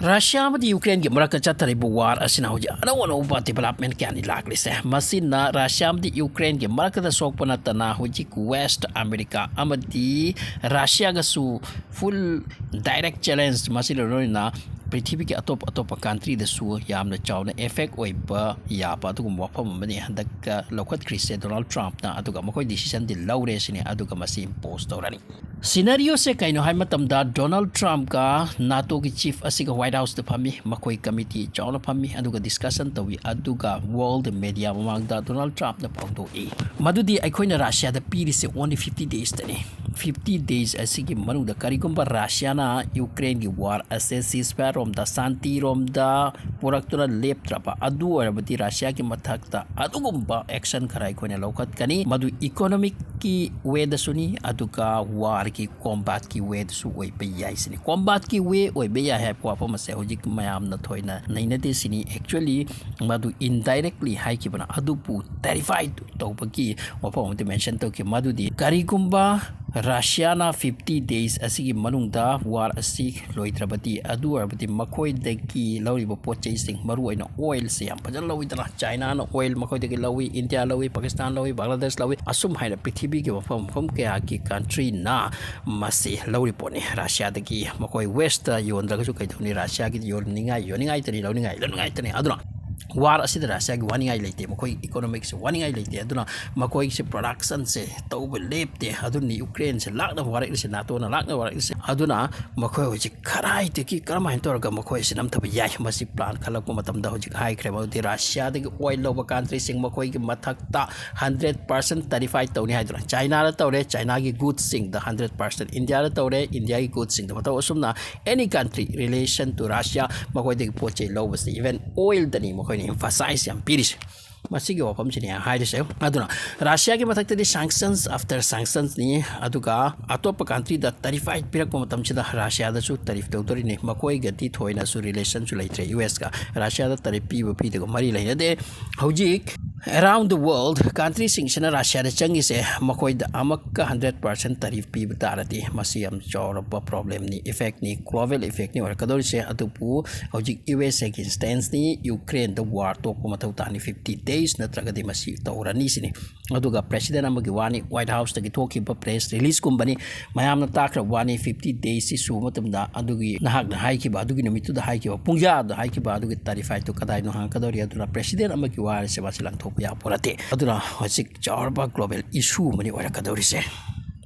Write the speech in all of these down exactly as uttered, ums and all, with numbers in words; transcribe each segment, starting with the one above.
Russia ꯑꯃꯗꯤ ꯌꯨꯀ꯭ꯔꯦꯟꯒꯤ ꯃꯔꯛꯇ ꯆꯠꯊꯔꯤꯕ ꯋꯥꯔ ꯑꯁꯤꯅ ꯍꯧꯖꯤꯛ ꯑꯅꯧ ꯑꯅꯧꯕ ꯗꯤꯕꯂꯞꯃꯦꯟ ꯀꯌꯥꯅꯤ ꯂꯥꯛꯂꯤꯁꯦ꯫ ꯃꯁꯤꯅ ꯔꯁꯤꯌꯥ ꯑꯃꯗꯤ ꯌꯨꯀ꯭ꯔꯦꯟꯒꯤ ꯃꯔꯛꯇ ꯁꯣꯛꯄ ꯅꯠꯇꯅ ꯍꯧꯖꯤꯛ ꯋꯦꯁ ꯑꯃꯦꯔꯤꯀꯥ ꯑꯃꯗꯤ ꯔꯁꯤꯌꯥꯒꯁꯨ ꯐꯨꯜ ꯗꯥꯏꯔꯦꯛ ꯆꯦꯂꯦꯟꯖ, ꯃꯁꯤꯅ ꯂꯣꯏꯅꯅ ꯄ꯭ꯔꯤꯊꯤꯕꯤꯒꯤ ꯑꯇꯣꯞ ꯑꯇꯣꯞꯄ ꯀꯟꯇ꯭ꯔꯤꯗꯁꯨ ꯌꯥꯝꯅ ꯆꯥꯎꯅ ꯑꯦꯐꯦꯛ ꯑꯣꯏꯕ ꯌꯥꯕ ꯑꯗꯨꯒꯨꯝꯕ ꯋꯥꯐꯝ ꯑꯃꯅꯤ ꯍꯟꯗꯛ ꯂꯧꯈꯠꯈ꯭ꯔꯤꯁꯦ ꯗꯣꯅꯥꯜꯗ ꯇ꯭ꯔꯝꯞꯅ꯫ ꯑꯗꯨꯒ ꯃꯈꯣꯏ ꯗꯤꯁꯤꯖꯟꯗꯤ ꯂꯧꯔꯦ ꯁꯤꯅꯤ, ꯑꯗꯨꯒ ꯃꯁꯤ ꯏꯝꯄꯣꯁ ꯇꯧꯔꯅꯤ꯫ ꯁꯤꯅꯥꯔꯤꯑꯣꯁꯦ ꯀꯩꯅꯣ ꯍꯥꯏ ꯃꯇꯝꯗ, ꯗꯣꯅꯥꯜꯗ ꯇ꯭ꯔꯝꯞꯀ ꯅꯥꯇꯣꯒꯤ ꯆꯤꯐ ꯑꯁꯤꯒ ꯋꯥꯏꯠ ꯍꯥꯎꯁꯇ ꯐꯝꯃꯤ, ꯃꯈꯣꯏ ꯀꯃꯤꯇꯤ ꯆꯥꯎꯅ ꯐꯝꯃꯤ, ꯑꯗꯨꯒ ꯗꯤꯁꯀꯁꯟ ꯇꯧꯏ, ꯑꯗꯨꯒ ꯋꯥꯔꯜꯗ ꯃꯦꯗꯤꯌꯥ ꯃꯃꯥꯡꯗ ꯗꯣꯅꯥꯜꯗ ꯇ꯭ꯔꯝꯞꯅ ꯐꯣꯡꯗꯣꯛꯏ ꯃꯗꯨꯗꯤ ꯑꯩꯈꯣꯏꯅ ꯔꯁꯤꯌꯥꯗ ꯄꯤꯔꯤꯁꯦ ꯑꯣꯟꯂꯤ ꯐꯤꯐꯇꯤ ꯗꯦꯖꯇꯅꯤ꯫ ꯐꯤꯐꯇꯤ ꯗꯦꯖ ꯑꯁꯤꯒꯤ ꯃꯅꯨꯡꯗ ꯀꯔꯤꯒꯨꯝꯕ ꯔꯁꯤꯌꯥꯅ ꯌꯨꯀ꯭ꯔꯦꯟꯒꯤ ꯋꯥꯔ ꯑꯁꯦ ꯁꯤꯁꯐꯥꯌꯔꯔꯣꯝꯗ, ꯁꯥꯟꯇꯤꯔꯣꯝꯗ ꯄꯨꯔꯛꯇꯨꯅ ꯂꯦꯞꯇ꯭ꯔꯕ, ꯑꯗꯨ ꯑꯣꯏꯔꯕꯗꯤ ꯔꯁꯤꯌꯥꯒꯤ ꯃꯊꯛꯇ ꯑꯗꯨꯒꯨꯝꯕ ꯑꯦꯛꯁꯟ ꯈꯔ ꯑꯩꯈꯣꯏꯅ ꯂꯧꯈꯠꯀꯅꯤ꯫ ꯃꯗꯨ ꯏꯀꯣꯅꯣꯃꯤꯛꯀꯤ ꯋꯦꯗꯁꯨꯅꯤ, ꯑꯗꯨꯒ ꯋꯥꯔꯒꯤ ꯀꯣꯝꯕꯥꯠꯀꯤ ꯋꯦꯗꯁꯨ ꯑꯣꯏꯕ ꯌꯥꯏ ꯁꯤꯅꯤ꯫ ꯀꯣꯝꯕꯥꯠꯀꯤ ꯋꯦ ꯑꯣꯏꯕ ꯌꯥꯏ ꯍꯥꯏꯕ ꯋꯥꯐꯝ ꯑꯁꯦ ꯍꯧꯖꯤꯛ ꯃꯌꯥꯝꯅ ꯊꯣꯏꯅ ꯅꯩꯅꯗꯦ ꯁꯤꯅꯤ꯫ ꯑꯦꯛꯆꯨꯋꯦꯂꯤ ꯃꯗꯨ ꯏꯟꯗꯥꯏꯔꯦꯛꯂꯤ ꯍꯥꯏꯈꯤꯕꯅ ꯑꯗꯨꯕꯨ ꯇꯦꯔꯤꯐꯥꯏ ꯇꯧꯕꯒꯤ ꯋꯥꯐꯝ ꯑꯃꯗꯤ ꯃꯦꯟꯁꯟ ꯇꯧꯈꯤ꯫ ꯃꯗꯨꯗꯤ ꯀꯔꯤꯒꯨꯝꯕ ꯔꯁꯤꯌꯥꯅ ꯐꯤꯐꯇꯤ ꯗꯦꯖ ꯑꯁꯤꯒꯤ ꯃꯅꯨꯡꯗ ꯋꯥꯔ ꯑꯁꯤ ꯂꯣꯏꯗ꯭ꯔꯕꯗꯤ, ꯑꯗꯨ ꯑꯣꯏꯔꯕꯗꯤ ꯃꯈꯣꯏꯗꯒꯤ ꯂꯧꯔꯤꯕ ꯄꯣꯠ ꯆꯩꯁꯤꯡ, ꯃꯔꯨꯑꯣꯏꯅ ꯑꯣꯏꯜꯁꯦ ꯌꯥꯝ ꯐꯖꯅ ꯂꯧꯋꯤꯗꯅ, ꯆꯥꯏꯅꯥꯅ ꯑꯣꯏꯜ ꯃꯈꯣꯏꯗꯒꯤ ꯂꯧꯋꯤ, ꯏꯟꯗꯤꯌꯥ ꯂꯧꯋꯤ, ꯄꯥꯀꯤꯁꯇꯥꯟ ꯂꯧꯋꯤ, ꯕꯪꯒ꯭ꯂꯥꯗꯦꯁ ꯂꯧꯋꯤ, ꯑꯁꯨꯝ ꯍꯥꯏꯅ ꯄ꯭ꯔꯤꯊꯤꯕꯤꯒꯤ ꯃꯐꯝ ꯃꯐꯝ ꯀꯌꯥꯒꯤ ꯀꯟꯇ꯭ꯔꯤꯅ ꯃꯁꯤ ꯂꯧꯔꯤ ꯄꯣꯠꯅꯤ ꯔꯁꯤꯌꯥꯗꯒꯤ꯫ ꯃꯈꯣꯏ ꯋꯦꯁꯇ ꯌꯣꯟꯗ꯭ꯔꯒꯁꯨ ꯀꯩꯗꯧꯅꯤ, ꯔꯁꯤꯌꯥꯒꯤꯗꯤ ꯌꯣꯟꯅꯤꯡꯉꯥꯏ ꯌꯣꯟꯅꯤꯡꯉꯥꯏꯇꯅꯤ, ꯂꯧꯅꯤꯡꯉꯥꯏ ꯂꯧꯅꯤꯡꯉꯥꯏꯇꯅꯤ꯫ ꯑꯗꯨꯅ ꯋꯥꯔ ꯑꯁꯤꯗ ꯔꯁꯤꯌꯥꯒꯤ ꯋꯥꯅꯤꯡꯉꯥꯏ ꯂꯩꯇꯦ, ꯃꯈꯣꯏ ꯏꯀꯣꯅꯣꯃꯤꯛꯁꯦ ꯋꯥꯅꯤꯡꯉꯥꯏ ꯂꯩꯇꯦ꯫ ꯑꯗꯨꯅ ꯃꯈꯣꯏꯁꯦ ꯄ꯭ꯔꯣꯗꯛꯁꯟꯁꯦ ꯇꯧꯕ ꯂꯦꯞꯇꯦ꯫ ꯑꯗꯨꯅ ꯌꯨꯀ꯭ꯔꯦꯟꯁꯦ ꯂꯥꯛꯅꯕ ꯋꯥꯔꯛꯂꯤꯁꯦ, ꯅꯥꯇꯣꯅ ꯂꯥꯛꯅꯕ ꯋꯥꯔꯛꯂꯤꯁꯦ꯫ ꯑꯗꯨꯅ ꯃꯈꯣꯏ ꯍꯧꯖꯤꯛ ꯀꯗꯥꯏꯗꯒꯤ ꯀꯔꯝꯍꯥꯏꯅ ꯇꯧꯔꯒ ꯃꯈꯣꯏ ꯑꯁꯤ ꯅꯝꯊꯕ ꯌꯥꯏ, ꯃꯁꯤ ꯄ꯭ꯂꯥꯟ ꯈꯜꯂꯛꯄ ꯃꯇꯝꯗ ꯍꯧꯖꯤꯛ ꯍꯥꯏꯈ꯭ꯔꯦ꯫ ꯃꯗꯨꯗꯤ ꯔꯁꯤꯌꯥꯗꯒꯤ ꯑꯣꯏꯜ ꯂꯧꯕ ꯀꯟꯇ꯭ꯔꯤꯁꯤꯡ ꯃꯈꯣꯏꯒꯤ ꯃꯊꯛꯇ ꯍꯟꯗ꯭ꯔꯦꯠ ꯄꯥꯔꯁꯦꯟ ꯇꯦꯔꯤꯐꯥꯏ ꯇꯧꯅꯤ ꯍꯥꯏꯗꯨꯅ, ꯆꯥꯏꯅꯥꯗ ꯇꯧꯔꯦ, ꯆꯥꯏꯅꯥꯒꯤ ꯒꯨꯗꯁꯤꯡꯗ ꯍꯟꯗ꯭ꯔꯦꯠ ꯄꯥꯔꯁꯦꯟ, ꯏꯟꯗꯤꯌꯥꯗ ꯇꯧꯔꯦ, ꯏꯟꯗꯤꯌꯥꯒꯤ ꯒꯨꯗꯁꯤꯡꯗ, ꯃꯇꯧ ꯑꯁꯨꯝꯅ any country relation to Russia ꯃꯈꯣꯏꯗꯒꯤ ꯄꯣꯠ ꯆꯩ ꯂꯧꯕꯁꯦ, ꯏꯚꯟ ꯑꯣꯏꯜꯗꯅꯤ ꯃꯈꯣꯏꯅ ꯏꯝꯐꯁꯥꯏꯁ ꯌꯥꯝ ꯄꯤꯔꯤꯁꯦ꯫ ꯃꯁꯤꯒꯤ ꯋꯥꯐꯝꯁꯤꯅꯤ ꯑꯩ ꯍꯥꯏꯔꯤꯁꯦ꯫ ꯑꯗꯨꯅ ꯔꯁꯤꯌꯥꯒꯤ ꯃꯊꯛꯇꯗꯤ ꯁꯦꯡꯁꯟꯁ ꯑꯥꯐꯇꯔ ꯁꯦꯡꯁꯟꯁꯅꯤ, ꯑꯗꯨꯒ ꯑꯇꯣꯞꯄ ꯀꯟꯇ꯭ꯔꯤꯗ ꯇꯦꯔꯤꯐꯥꯏ ꯄꯤꯔꯛꯄ ꯃꯇꯝꯁꯤꯗ ꯔꯁꯤꯌꯥꯗꯁꯨ ꯇꯦꯔꯤꯐ ꯇꯧꯗꯣꯔꯤꯅꯤ꯫ ꯃꯈꯣꯏꯒꯗꯤ ꯊꯣꯏꯅꯁꯨ ꯔꯤꯂꯦꯁꯟꯁꯨ ꯂꯩꯇ꯭ꯔꯦ꯫ ꯌꯨ ꯑꯦꯁꯀ ꯔꯁꯤꯌꯥꯗ ꯇꯦꯔꯤꯐ ꯄꯤꯕ ꯄꯤꯗꯕ ꯃꯔꯤ ꯂꯩꯅꯗꯦ꯫ ꯍꯧꯖꯤꯛ Around the world, countryꯁꯤꯡꯁꯤꯅ ꯔꯁꯤꯌꯥꯗ ꯆꯪꯉꯤꯁꯦ ꯃꯈꯣꯏꯗ ꯑꯃꯛꯀ hundred percent tariff ꯄꯤꯕ ꯇꯥꯔꯗꯤ, ꯃꯁꯤ ꯌꯥꯝ ꯆꯥꯎꯔꯕ problemꯅꯤ, effectꯅꯤ, global effecꯅꯤ ꯑꯣꯏꯔꯛꯀꯗꯧꯔꯤꯁꯦ꯫ ꯑꯗꯨꯕꯨ ꯍꯧꯖꯤꯛ USAꯒꯤ stanceꯅꯤ, Ukraineꯗ war ꯇꯣꯛꯄ ꯃꯊꯧ ꯇꯥꯅꯤ, fifty days ꯅꯠꯇ꯭ꯔꯒꯗꯤ ꯃꯁꯤ ꯇꯧꯔꯅꯤ ꯁꯤꯅꯤ꯫ ꯑꯗꯨꯒ president ꯑꯃꯒꯤ ꯋꯥꯅꯤ, White Houseꯇꯒꯤ ꯊꯣꯛꯈꯤꯕ press releaseꯀꯨꯝꯕꯅꯤ, ꯃꯌꯥꯝꯅ ꯇꯥꯈ꯭ꯔꯕ ꯋꯥꯅꯤ꯫ Fifty daysꯁꯤ ꯁꯨꯕ ꯃꯇꯝꯗ ꯑꯗꯨꯒꯤ ꯅꯍꯥꯛꯅ ꯍꯥꯏꯈꯤꯕ, ꯑꯗꯨꯒꯤ ꯅꯨꯃꯤꯠꯇꯨꯗ ꯍꯥꯏꯈꯤꯕ, ꯄꯨꯡꯖꯥꯗ ꯍꯥꯏꯈꯤꯕ ꯑꯗꯨꯒꯤ tariff ꯍꯥꯏꯗꯨ ꯀꯗꯥꯏꯅꯣ ꯍꯪꯉꯛꯀꯗꯧꯔꯤ꯫ ꯑꯗꯨꯅ president ꯑꯃꯒꯤ ꯋꯥ ꯍꯥꯏꯔꯤꯁꯦ ꯃꯥꯁꯤ ꯂꯪꯊꯣꯛꯄ ꯌꯥꯕ ꯅꯠꯇꯦ꯫ ꯑꯗꯨꯅ ꯍꯧꯖꯤꯛ ꯆꯥꯎꯔꯕ global issue ꯑꯃꯅꯤ ꯑꯣꯏꯔꯛꯀꯗꯧꯔꯤꯁꯦ꯫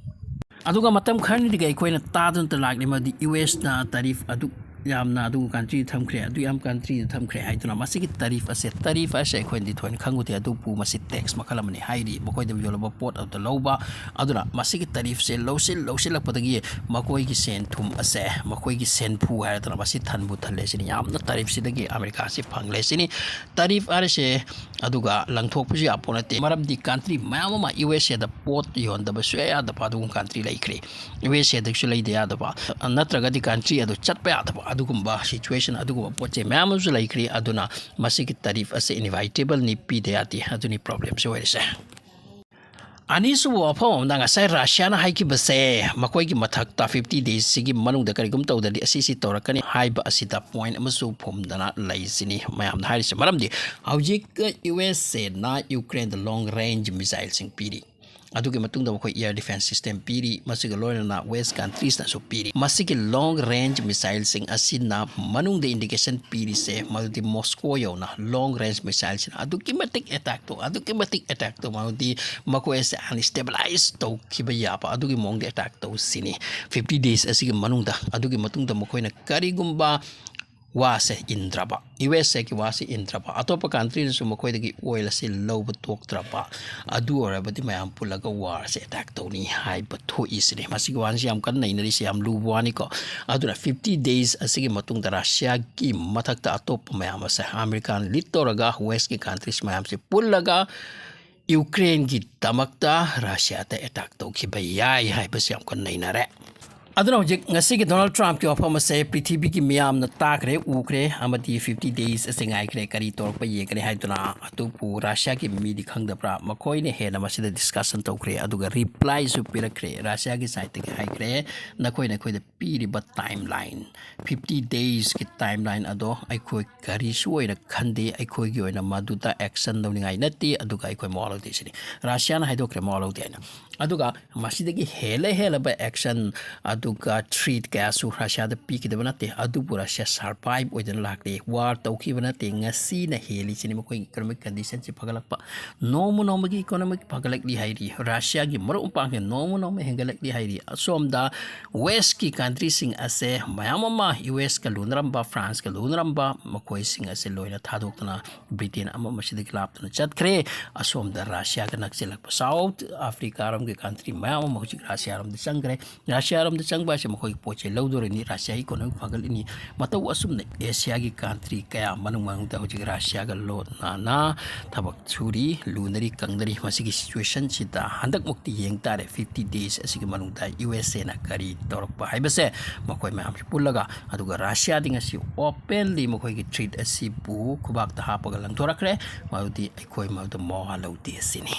ꯑꯗꯨꯒ ꯃꯇꯝ ꯈꯔꯅꯤꯗꯒꯤ ꯑꯩꯈꯣꯏꯅ ꯇꯥꯗꯨꯅ ꯂꯥꯛꯂꯤ ꯃꯗꯨꯗꯤ USꯅ tariff ꯑꯗꯨ ꯌꯥꯝꯅ ꯑꯗꯨ countryꯗ ꯊꯝꯈ꯭ꯔꯦ, ꯑꯗꯨ ꯌꯥꯝ countryꯗ ꯊꯝꯈ꯭ꯔꯦ ꯍꯥꯏꯗꯨꯅ꯫ ꯃꯁꯤꯒꯤ tariff ꯑꯁꯦ, tariff ꯑꯁꯦ ꯑꯩꯈꯣꯏꯅꯗꯤ ꯊꯣꯏꯅ ꯈꯪꯉꯨꯗꯦ, ꯑꯗꯨꯕꯨ ꯃꯁꯤ tax ꯃꯈꯜ ꯑꯃꯅꯤ ꯍꯥꯏꯔꯤ, ꯃꯈꯣꯏꯗ ꯌꯣꯜꯂꯕ ꯄꯣꯠ ꯑꯗꯨꯗ ꯂꯧꯕ꯫ ꯑꯗꯨꯅ ꯃꯁꯤꯒꯤ tariffꯁꯦ ꯂꯧꯁꯤꯜ ꯂꯧꯁꯤꯜꯂꯛꯄꯗꯒꯤ ꯃꯈꯣꯏꯒꯤ ꯁꯦꯟ ꯊꯨꯝ ꯑꯁꯦ, ꯃꯈꯣꯏꯒꯤ ꯁꯦꯟꯐꯨ ꯍꯥꯏꯔꯗꯅ ꯃꯁꯤ ꯊꯟꯕꯨ ꯊꯜꯂꯦ ꯁꯤꯅꯤ꯫ ꯌꯥꯝꯅ tariffꯁꯤꯗꯒꯤ ꯑꯃꯦꯔꯤꯀꯥꯁꯤ ꯐꯪꯂꯦ ꯁꯤꯅꯤ꯫ Tariff ꯍꯥꯏꯔꯤꯁꯦ ꯑꯗꯨꯒ ꯂꯪꯊꯣꯛꯄꯁꯨ ꯌꯥꯄꯣ ꯅꯠꯇꯦ, ꯃꯔꯝꯗꯤ country ꯃꯌꯥꯝ ꯑꯃ USAꯗ ꯄꯣꯠ ꯌꯣꯟꯗꯕ ꯁꯨꯡꯌꯥ ꯌꯥꯗꯕ ꯑꯗꯨꯒꯨꯝꯕ country ꯂꯩꯈ꯭ꯔꯦ꯫ USAꯗꯒꯤꯁꯨ ꯂꯩꯗ ꯌꯥꯗꯕ, ꯅꯠꯇ꯭ꯔꯒꯗꯤ country ꯑꯗꯨ ꯆꯠꯄ ꯌꯥꯗꯕ ꯑꯗꯨꯒꯨꯝꯕ situation, ꯑꯗꯨꯒꯨꯝꯕ ꯄꯣꯠ ꯆꯩ ꯃꯌꯥꯝ ꯑꯃꯁꯨ ꯂꯩꯈ꯭ꯔꯦ꯫ ꯑꯗꯨꯅ ꯃꯁꯤꯒꯤ tariff ꯑꯁꯦ inevitable ꯅꯤ, ꯄꯤꯗ ꯌꯥꯗꯦ꯫ ꯑꯗꯨꯅꯤ problemꯁꯦ ꯑꯣꯏꯔꯤꯁꯦ꯫ ꯑꯅꯤꯁꯨꯕ ꯋꯥꯐꯝ ꯑꯃꯅ ꯉꯁꯥꯏ ꯔꯁꯤꯌꯥꯅ ꯍꯥꯏꯈꯤꯕꯁꯦ, ꯃꯈꯣꯏꯒꯤ ꯃꯊꯛꯇ fifty daysꯁꯤꯒꯤ ꯃꯅꯨꯡꯗ ꯀꯔꯤꯒꯨꯝ ꯇꯧꯗ꯭ꯔꯗꯤ ꯑꯁꯤꯁꯤ ꯇꯧꯔꯛꯀꯅꯤ ꯍꯥꯏꯕ ꯑꯁꯤꯗ point ꯑꯃꯁꯨ ꯐꯨꯝꯗꯅ ꯂꯩꯁꯤꯅꯤ ꯃꯌꯥꯝꯅ ꯍꯥꯏꯔꯤꯁꯦ꯫ ꯃꯔꯝꯗꯤ ꯍꯧꯖꯤꯛ USAꯅ Ukraineꯗ long range missileꯁꯤꯡ ꯄꯤꯔꯤ꯫ ꯑꯗꯨꯒꯤ ꯃꯇꯨꯡꯗ ꯃꯈꯣꯏ air defense system ꯄꯤꯔꯤ, ꯃꯁꯤꯒ ꯂꯣꯏꯅꯅ West countriesꯅꯁꯨ ꯄꯤꯔꯤ꯫ ꯃꯁꯤꯒꯤ long range missileꯁꯤꯡ ꯑꯁꯤꯅ ꯃꯅꯨꯡꯗ indication ꯄꯤꯔꯤꯁꯦ ꯃꯗꯨꯗꯤ Moscow ꯌꯧꯅ long range missileꯁꯤꯅ ꯑꯗꯨꯛꯀꯤ ꯃꯇꯤꯛ attack ꯇꯧ, ꯑꯗꯨꯛꯀꯤ ꯃꯇꯤꯛ attack ꯇꯧ, ꯃꯗꯨꯗꯤ ꯃꯈꯣꯏ ꯑꯁꯦ unstabilize ꯇꯧꯈꯤꯕ ꯌꯥꯕ ꯑꯗꯨꯒꯤ ꯃꯑꯣꯡꯗ attack ꯇꯧꯁꯤꯅꯤ꯫ Fifty days ꯑꯁꯤꯒꯤ ꯃꯅꯨꯡꯗ, ꯑꯗꯨꯒꯤ ꯃꯇꯨꯡꯗ ꯃꯈꯣꯏꯅ ꯀꯔꯤꯒꯨꯝꯕ ꯋꯥꯁꯦ ꯏꯟꯗ꯭ꯔꯕ, USAꯒꯤ ꯋꯥꯁꯦ ꯏꯟꯗ꯭ꯔꯕ, ꯑꯇꯣꯞꯄ countryꯅꯁꯨ ꯃꯈꯣꯏꯗꯒꯤ oil ꯑꯁꯤ ꯂꯧꯕ ꯇꯣꯛꯇ꯭ꯔꯕ, ꯑꯗꯨ ꯑꯣꯏꯔꯕꯗꯤ ꯃꯌꯥꯝ ꯄꯨꯜꯂꯒ warꯁꯦ attack ꯇꯧꯅꯤ ꯍꯥꯏꯕ ꯊꯣꯛꯏꯁꯤꯅꯤ꯫ ꯃꯁꯤꯒꯤ ꯋꯥꯁꯤ ꯌꯥꯝ ꯀꯟꯅ ꯅꯩꯅꯔꯤꯁꯦ, ꯌꯥꯝ ꯂꯨꯕ ꯋꯥꯅꯤꯀꯣ꯫ ꯑꯗꯨꯅ fifty days ꯑꯁꯤꯒꯤ ꯃꯇꯨꯡꯗ ꯔꯁꯤꯌꯥꯒꯤ ꯃꯊꯛꯇ ꯑꯇꯣꯞꯄ ꯃꯌꯥꯝ ꯑꯁꯦ Americaꯅ lead ꯇꯧꯔꯒ Westꯀꯤ countries ꯃꯌꯥꯝꯁꯦ ꯄꯨꯜꯂꯒ Ukraineꯒꯤꯗꯃꯛꯇ ꯔꯁꯤꯌꯥꯗ attack ꯇꯧꯈꯤꯕ ꯌꯥꯏ ꯍꯥꯏꯕꯁꯤ ꯌꯥꯝ ꯀꯟꯅ ꯅꯩꯅꯔꯦ꯫ ꯑꯗꯨꯅ ꯍꯧꯖꯤꯛ ꯉꯁꯤꯒꯤ ꯗꯣꯅꯥꯜꯗ ꯇ꯭ꯔꯝꯞꯀꯤ ꯋꯥꯐꯝ ꯑꯁꯦ ꯄ꯭ꯔꯤꯊꯤꯕꯤꯒꯤ ꯃꯤꯌꯥꯝꯅ ꯇꯥꯈ꯭ꯔꯦ, ꯎꯈ꯭ꯔꯦ, ꯑꯃꯗꯤ fifty days ꯑꯁꯦ ꯉꯥꯏꯈ꯭ꯔꯦ, ꯀꯔꯤ ꯇꯧꯔꯛꯄ ꯌꯦꯡꯒꯅꯤ ꯍꯥꯏꯗꯨꯅ꯫ ꯑꯗꯨꯕꯨ ꯔꯁꯤꯌꯥꯒꯤ ꯃꯤꯗꯤ ꯈꯪꯗꯕ꯭ꯔꯥ? ꯃꯈꯣꯏꯅ ꯍꯦꯟꯅ ꯃꯁꯤꯗ discussion ꯇꯧꯈ꯭ꯔꯦ, ꯑꯗꯨꯒ replyꯁꯨ ꯄꯤꯔꯛꯈ꯭ꯔꯦ꯫ ꯔꯁꯤꯌꯥꯒꯤ sideꯇꯒꯤ ꯍꯥꯏꯈ꯭ꯔꯦ, ꯅꯈꯣꯏ ꯅꯈꯣꯏꯗ ꯄꯤꯔꯤꯕ timeline, fifty daysꯀꯤ timeline ꯑꯗꯣ ꯑꯩꯈꯣꯏ ꯀꯔꯤꯁꯨ ꯑꯣꯏꯅ ꯈꯟꯗꯦ, ꯑꯩꯈꯣꯏꯒꯤ ꯑꯣꯏꯅ ꯃꯗꯨꯗ action ꯂꯧꯅꯤꯡꯉꯥꯏ ꯅꯠꯇꯦ, ꯑꯗꯨꯒ ꯑꯩꯈꯣꯏ ꯃꯋꯥ ꯂꯧꯗꯦ ꯁꯤꯅꯤ꯫ ꯔꯁꯤꯌꯥꯅ ꯍꯥꯏꯗꯣꯛꯈ꯭ꯔꯦ ꯃꯋꯥ ꯂꯧꯗꯦ ꯍꯥꯏꯅ꯫ ꯑꯗꯨꯒ ꯃꯁꯤꯗꯒꯤ ꯍꯦꯜꯂ ꯍꯦꯜꯂꯕ action, ꯑꯗꯨꯒ threat ꯀꯌꯥꯁꯨ ꯔꯁꯤꯌꯥꯗ ꯄꯤꯈꯤꯗꯕ ꯅꯠꯇꯦ, ꯑꯗꯨꯕꯨ ꯔꯁꯤꯌꯥ survive ꯑꯣꯏꯗꯅ ꯂꯥꯛꯂꯦ, war ꯇꯧꯈꯤꯕ ꯅꯠꯇꯦ꯫ ꯉꯁꯤꯅ ꯍꯦꯜꯂꯤꯁꯤꯅꯤ ꯃꯈꯣꯏꯒꯤ economic conditionꯁꯤ ꯐꯒꯠꯂꯛꯄ, ꯅꯣꯡꯃ ꯅꯣꯡꯃꯒꯤ economic ꯐꯒꯠꯂꯛꯂꯤ ꯍꯥꯏꯔꯤ꯫ ꯔꯁꯤꯌꯥꯒꯤ ꯃꯔꯨꯞ ꯃꯄꯥꯡꯁꯦ ꯅꯣꯡꯃ ꯅꯣꯡꯃ ꯍꯦꯟꯒꯠꯂꯛꯂꯤ ꯍꯥꯏꯔꯤ꯫ ꯑꯁꯣꯝꯗ Westꯀꯤ countryꯁꯤꯡ ꯑꯁꯦ ꯃꯌꯥꯝ ꯑꯃ, USꯀ ꯂꯨꯅꯔꯝꯕ, Franceꯀ ꯂꯨꯅꯔꯝꯕ, ꯃꯈꯣꯏꯁꯤꯡ ꯑꯁꯦ ꯂꯣꯏꯅ ꯊꯥꯗꯣꯛꯇꯨꯅ Britain ꯑꯃ ꯑꯃꯁꯤꯗꯒꯤ ꯂꯥꯞꯇꯨꯅ ꯆꯠꯈ꯭ꯔꯦ꯫ ꯑꯁꯣꯝꯗ ꯔꯁꯤꯌꯥꯒ ꯅꯛꯁꯤꯜꯂꯛꯄ South Africaꯔꯣꯝꯒꯤ country ꯃꯌꯥꯝ ꯑꯃ ꯍꯧꯖꯤꯛ ꯔꯁꯤꯌꯥꯔꯣꯝꯗ ꯆꯪꯈ꯭ꯔꯦ꯫ ꯔꯁꯤꯌꯥꯔꯣꯝꯗ ꯆꯪꯕ ꯍꯥꯏꯁꯦ ꯃꯈꯣꯏꯒꯤ ꯄꯣꯠ ꯆꯩ ꯂꯧꯗꯣꯔꯤꯅꯤ, ꯔꯁꯤꯌꯥꯒꯤ economy ꯐꯒꯠꯂꯤꯅꯤ꯫ ꯃꯇꯧ ꯑꯁꯨꯝꯅ Asiaꯒꯤ country ꯀꯌꯥ ꯃꯅꯨꯡ ꯃꯅꯨꯡꯗ ꯍꯧꯖꯤꯛ ꯔꯁꯤꯌꯥꯒ ꯂꯣꯟꯅꯅ ꯊꯕꯛ ꯁꯨꯔꯤ, ꯂꯨꯅꯔꯤ, ꯀꯪꯅꯔꯤ꯫ ꯃꯁꯤꯒꯤ situationꯁꯤꯗ ꯍꯟꯗꯛꯃꯨꯛꯇꯤ ꯌꯦꯡ ꯇꯥꯔꯦ, fifty days ꯑꯁꯤꯒꯤ ꯃꯅꯨꯡꯗ USAꯅ ꯀꯔꯤ ꯇꯧꯔꯛꯄ ꯍꯥꯏꯕꯁꯦ, ꯃꯈꯣꯏ ꯃꯌꯥꯝꯁꯤ ꯄꯨꯜꯂꯒ꯫ ꯑꯗꯨꯒ ꯔꯁꯤꯌꯥꯗꯤ ꯉꯁꯤ openly ꯃꯈꯣꯏꯒꯤ threat ꯑꯁꯤꯕꯨ ꯈꯨꯕꯥꯛꯇ ꯍꯥꯞꯄꯒ ꯂꯪꯊꯣꯔꯛꯈ꯭ꯔꯦ, ꯃꯗꯨꯗꯤ ꯑꯩꯈꯣꯏ ꯃꯗꯨ ꯃꯋꯥ ꯂꯧꯗꯦ ꯑꯁꯤꯅꯤ꯫